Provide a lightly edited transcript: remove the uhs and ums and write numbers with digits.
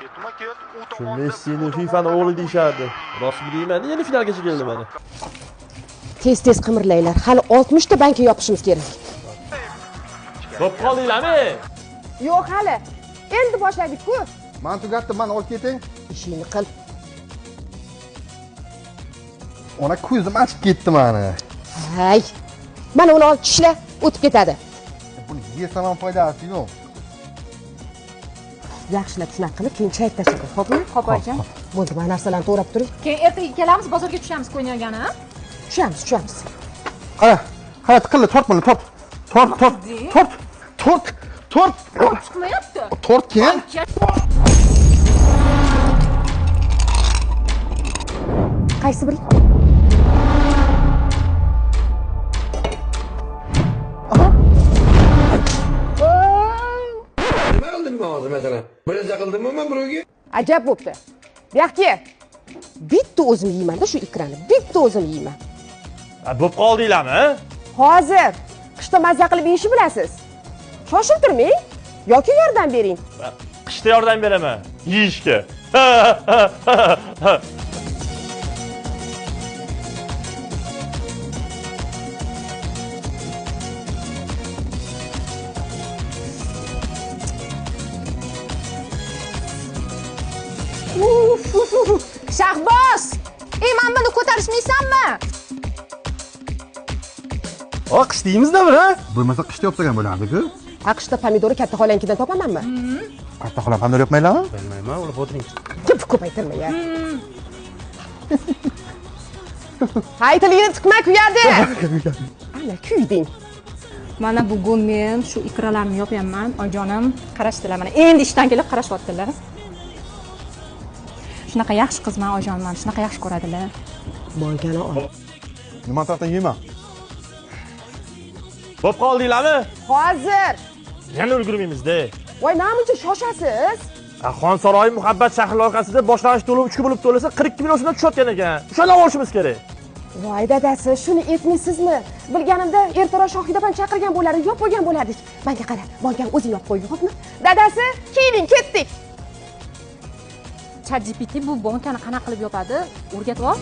Ketma-ket u Shu tomonda Messini FIFAni o'g'li deyishardi. Rostmi deyman, yana finalgacha keldi mana. Tez-tez qimirlanglar. Hali 60 ta banka yopishimiz kerak. Bo'p qoldinglarmi? Yo'q hali. Endi boshladik-ku. Men tugatdim, meni olib keting. Ishingni qil. Ona ko'zim achib ketdi meni. Hay. Mana uni olib tishla, o'tib ketadi. Buni yesam ham foydasi yo'q. Yaxshilab shunaqa qilib, keyin chayib tashlaydi. Xo'pmi? Xo'p, oyijon. Bo'ldi, mana narsalarni to'g'rab turing. Keyin ertaga kelamiz, bozorga tushamiz ko'ynagani, ha? Tushamiz, tushamiz. Qara, qara, tiqildi, tort buni, tort. Tort, tort, tort, tort, tort. Chiqmayapti. Tort keyin. Qaysi biri? Nima qildim men hozir masalan? Bir narsa qildimmi men birovga? Ajab bo'pti. Bu yoqqa. Bitta o'zim yeyman-da shu ikrani. Bitta o'zim yeyman. Bo'p qoldinglarmi? Hozir qishda mazza qilib yeyishni bilasiz. Shoshib turmang yoki yordam bering. Qishda yordam beraman yeyishga. Uf, uf, uf. Shahboz! Ey, men buni ko'tarishmaysanmi? O, qish deymizda bir, ha? Bo'lmasa qishda yopsak ham bo'lardi-ku. Ha, qishda pomidori katta xolangidan topamanmi? Katta xolam pomidor yopmaylarmi? Bilmayman, ular o'tiring. Gap ko'paytirma ya. Hay, tilingni tiqma, kuyadi. Ana, kuyding. Mana bugun men shu ikralarni yopyapman, oyijonim qarashdilar mana. Endi ishdan kelib qarashyaptilar. Shunaqa yaxshi qizman, oyijonim, meni shunaqa yaxshi ko'radilar. Bonkani ol. Nima tarafdan yeyman? Bo'p qoldinglarmi? Hozir. Yana ulgurmaymiz-da. Voy, namuncha shoshasiz? Xon saroyi muhabbat shahri loyihasida boshlang'ich to'lov 3 bo'lib to'lasa 42 million so'mdan tushayotgan ekan. O'shani olishimiz kerak. Voy dadasi, shuni aytmaysizmi? Bilganimda ertaroq Shohida opam chaqirgan bo'lardi, yopib qo'ygan bo'lardik. Menga qara, bonkani o'zing yopib qo'y, xo'pmi? Dadasi, keling, ketdik. ChatGPT bu bankani qanaqa qilib yopadi? O'rgatib ol.